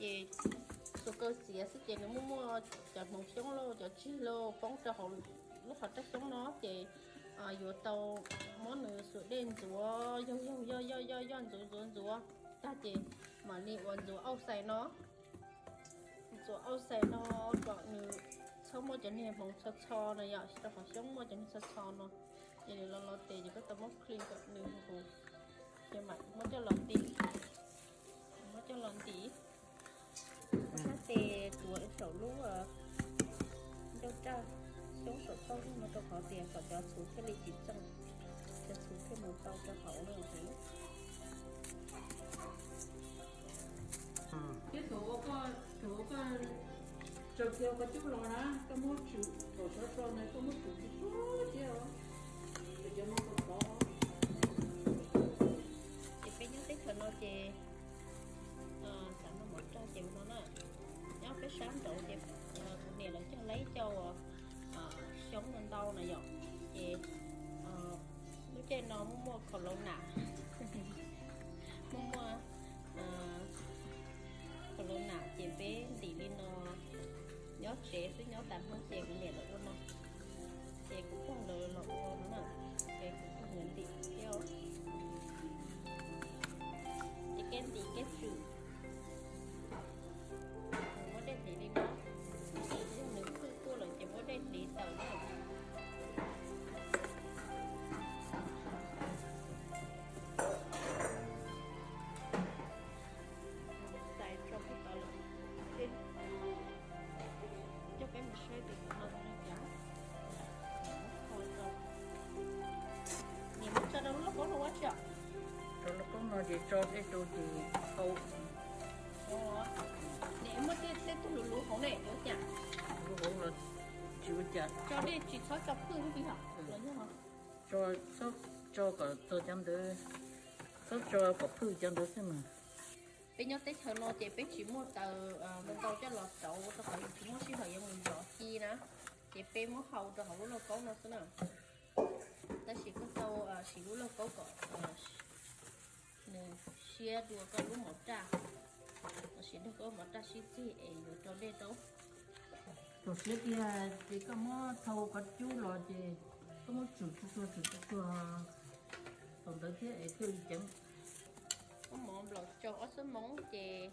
Ces xuas kaw txiav xwb ces nws muaj muaj cov hmoov xyoob lauj, cov tsig lauj poob rau hauv lub qhov raj xyoob no ces yuav tau muab nws xuas dej ntxuav, yog yog yog yoj yoj yoj ntxuav ntxuav ntxuav tag ces mam li ua ntxuav auj xais no. Ntxuav auj xais no kom nws txhob muaj cov niag hmoov txho txho no yom, rau qhov xyoob muaj cov niag txho txho no. Ces nws los los tes ces koj tau muab clean kom nws huv huv, ces mam muab coj los ntim, muab coj los ntim. Muab sab tes tuav saum lub ncauj raj xyoob saum tauj no rau qhov tias kom cov txhuv thiaj li tsis txeej, cov txhuv thiaj mus tau rau hauv no heev. Thiab thaum koj, thaum koj tsaws kiag koj cub los na, koj muab tsum thaum sawv tso na, koj muab tsum tsis tsuag thiab os, cov no tau tov. Ces peb nyob teb chaws no ces xav noj mov raj ces ua no na. Nyob peb sab nraud ces kuv niam lawv cog laib cov xyoob ntau ntau na yom, ces lub caij no muaj muaj corona, muaj muaj corona ces peb ntim li no nyob tsev xwb, nyob tas hnub ces kuv niam lawv ua no, ces kuv pog lawv los ua no na, ces kuv pog lawv ntim thiab. Ces kev ntim kev tswm, muab dej hliv li no, yog nws phwj tuaj lawm ces muab dej hliv tawm na. Tais tso pug tod lawm, coj peb mus saib tias qhov no zoo li cas. Niam muab tso rau lub lauj kaub no ua tsi? Rau lub lauj kaub no ces tso dej rau ces hau. Niam muab tej tug luv luv hauv ne yuav cas? Luv hauv los tsis ua cas. Tso dej tsis txhob tso phwj li os los yog? Tso, tso kom txog cov ntawd, txhob tso kom phwj cov ntawd xwb mas. Peb nyob teb chaws no ces peb tsis muaj taws ntau ntau coj los rauv rau qhov yus tsis muaj sij hawm yuav mus zov ci na, ces peb muab hau rau hauv lub lauj kaub no xwb na. Tab sis koj tau siv lub lauj kaub kom nws siab dua koj lub mov raj, los sis nrog koj mov raj sib txig es yuav rau dej rau. Thaum siav tiag ces koj muab thau qhov cub los ces koj muab tsum tsuag tsuag tsum tsuag tsuag thaum ntawd thiab es thiaj li ceev. Muab mov nplaum tsau ob xuab moos ces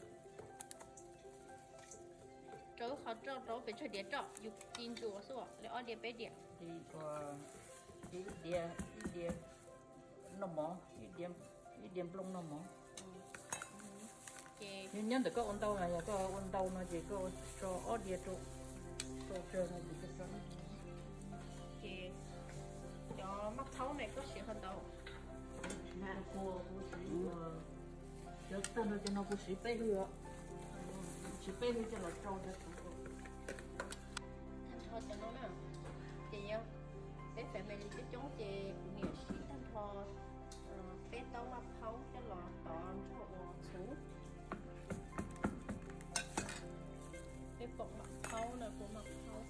rau qhov roj rau pes tsawg diav roj yus ci ntsuas xwb, li ob diav peb diav. Ib diav, ib diav noj mov, ib diav nplooj noj mov. Nyob ntawm koj ua ntau na, yog koj ua ntau no ces koj tso ob diav rau, tso tsawg no ces koj tso. Ces cov maj phaub ne koj siv qhov ntau? Cov tag nrho cov no kuv siv peb hwj, siv peb hwj coj los rau cov tag nrho cov no na. Ces yog peb family coob coob ces kuv niam siv tag nrho peb taub maj phaub coj los tov nrog ua txhuv. Peb pom maj phaub no, pom maj phaub.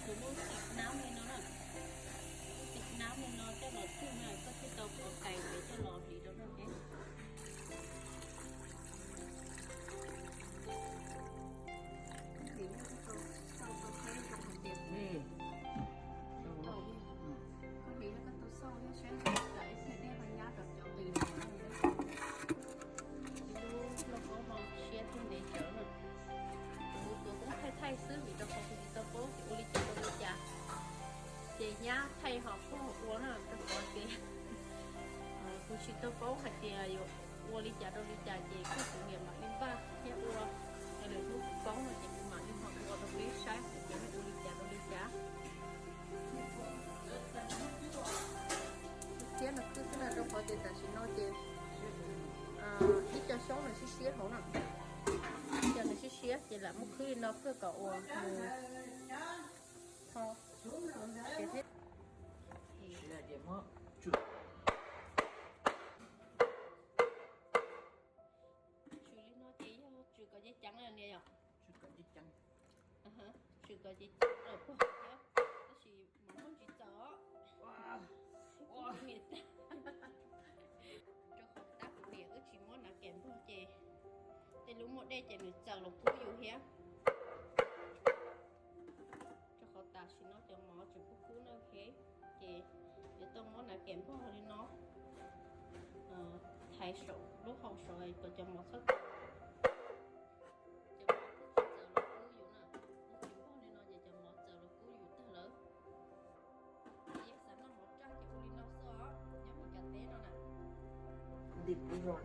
Kuv muab tim nab li no na, muab tim nab li no coj los tsuag na, koj thiaj tau qhov kais pem coj los hliv rau noj thiab. Koj hliv no koj tau xauj tau teb rau hauv tias, koj hliv no koj tau xauj thiab saib ntshe tsam ib pliag dej ho nyab rau cov qis. Lub lauj kaub no siab thiab ntev tsawv na. Kuv, kuv kuj thaij thaij xwb vim rau qhov kuv tsis tau paub ces ua li cas rau li cas, ces nyab thaij ho puag ua na, rau qhov tias kuv tsis tau paub hais tias yuav ua li cas rau li cas ces kuv niam mam li npaj thiab ua. Lwm hnub kuv paub no ces kuv mam li ho ua rau peb saib hais tias ua li cas rau li cas. Thiab no xwb xwb na, rau qhov tias tam sim no ces ib co xyoob nws siab siab hauv na, ib co nws siab siab ces lam muab khwb li no kawg kom ua mus tho thiab. Tswm li no ces yog tswm kom ceev ceev na niam yom? Tswm kom ceev ceev, tswm kom ceev ceev, tab sis mam muab ntsis txawm os. Lub muaj dej ces nws txaws los kub yus thiab. Rau qhov tam sim no cov mov tseem kub kub na, ok. Ces yuav tau muab nav kem npog li no, thaiv saum lub hau saud kom cov mov txhob, cov mov tsis txaws los kub yus na. Muab kem npog li no ces cov mov txaws los kub yus tag lawm. Ces yog xav noj mov raj ces ua li no xwb os, nyob Meskas teb no na. Ntim puv zog,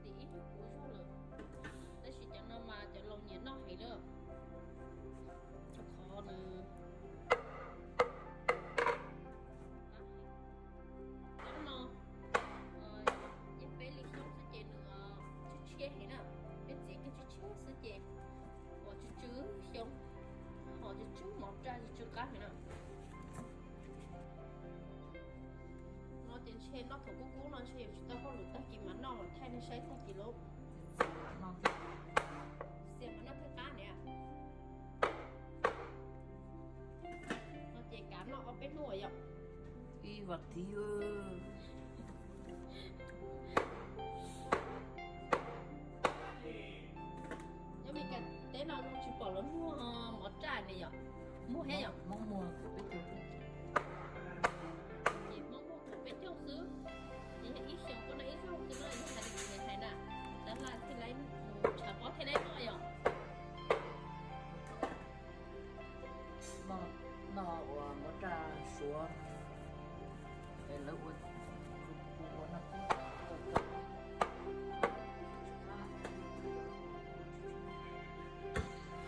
ntim ib nyuag puv zog lawm. Tab sis cov no mas cov laus nyiam noj heev lawm. Rau qhov nws, cov no, yog peb li xyoob xwb ces nws tshiab tshiab heev na. Peb txiav kiag tshiab tshiab xwb ces uas tsw tsw xyoob, ho tsw tsw mov raj tsw tsw qab heev na. No ces ntshe noj thaum kub kub no ntshe yuav tsis tau hauj lwm, tag kis mas noj los thaij nej saib tag kis lauj. Xiam mas noj thiaj qab niam. No ces kav noj ob peb hnub yom. Ib vas thiv. Nyob Meskas teb no zoo tsis pom lawv muag mov raj ne yom. Muag thiab yom. Hmoob muag thaum peb caug xwb. Ces Hmoob muag thaum peb caug xwb. Ces yog ib xyoos koj noj ib zaug xwb na, yog hais li hais na, tab laj thiaj li mus tshav pob thiaj li noj yom. Noj, noj ua mov raj suav es lawv ua, ua noj kub.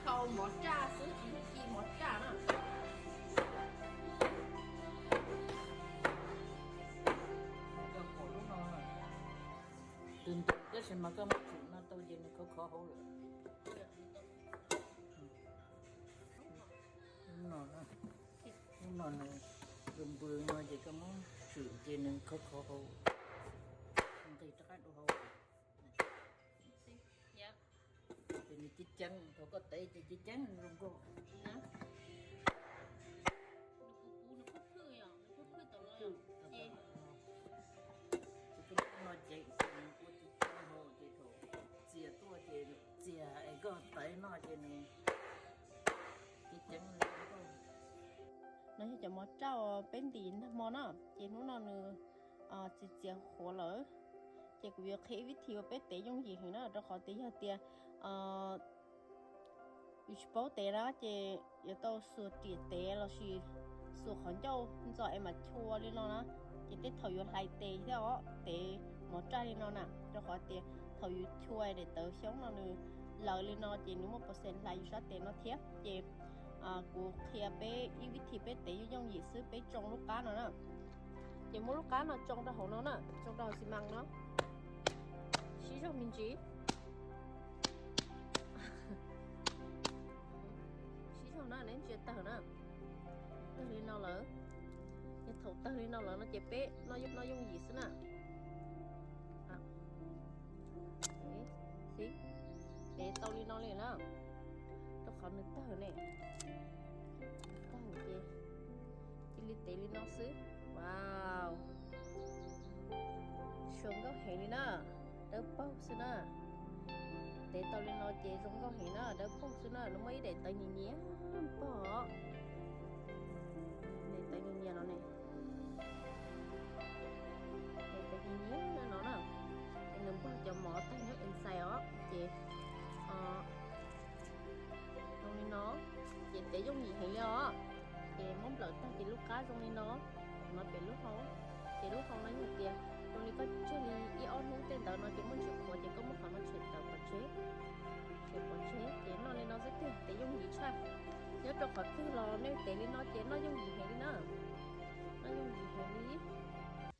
Hau mov raj xwb tsis ci mov raj na. Koj pom lub no, tus ntawm tab sis mas koj muab tsum no tau ces nws khov khov hauv lawm. Lub no, lub no nws npws npws no ces koj muab tsum ces nws khov khov hauv, nqis rov qab dua hauv. Ces nws ceev ceev, thaum koj tev ces ceev ceev zoo nkauj. Ces koj muab no ceev ces nws ua ceev ceev hauv ces thaum txias tuaj ces txias es koj tev noj ces nws ceev ceev li. No yog cov mov raj uas peb ntim nag hmo na, ces hnub no nws txias txias qhuav lawm. Ces kuv yuav qhia ib vib thi uas peb tev yooj yim heev na, rau qhov tias yog tias yus tsis paub tev na ces yuav tau xuas riam tev lossis xuas qhov ncauj ntxo es mam chua li no na. Ces tej thaum yuav hlais tes thiab os, tev mov raj li no na, rau qhov tias thaum yus chua daim tawv xyoob no nws lawv li no ces nws muaj percent hlais yus sab tes no thiab. Ces kuv qhia peb ib vib thi peb tev yooj yooj yim xwb, peb tsoo lub qab no na. Ces muab lub qab no tsoo rau hauv no na, tsoo rau hauv xi mas no, sib zog me ntsis. Sib zog na, neb ntsia tawg na, tawg li no lawm. Yog thaum tawg li no lawm no ces peb noj yooj yim xwb na. Tev tau li no li na, rau qhov nws tawg ne, tawg ces cia li tev li no xwb. Wow, zoo nkauj heev li na, dawb paug xwb na. Tev tau li no ces zoo nkauj heev na, dawb paug xwb na, nws muaj ib daim tawv nyias nyias npog os. Daim tawv nyias nyias no ne, daim tawv nyias nyias no na, ces nws npog cov mov tag nyob inside os, ces zoo li no, ces tev yooj yim heev li os. Ces muab nplawm tag ces lub qab zoo li no, no pem lub hau. Ces lub hau no yog tias zoo li koj tseg li ib ob hnub tej ntawd no ces muaj ntsis qhuav ces koj muab qhov no tshem tawm pov tseg, tshem pov tseg ces noj li no xwb tiag, tev yooj yim tshaj. Nyob rau qhov twg los nej tev li no ces noj yooj yim heev li na, noj yooj yim heev li.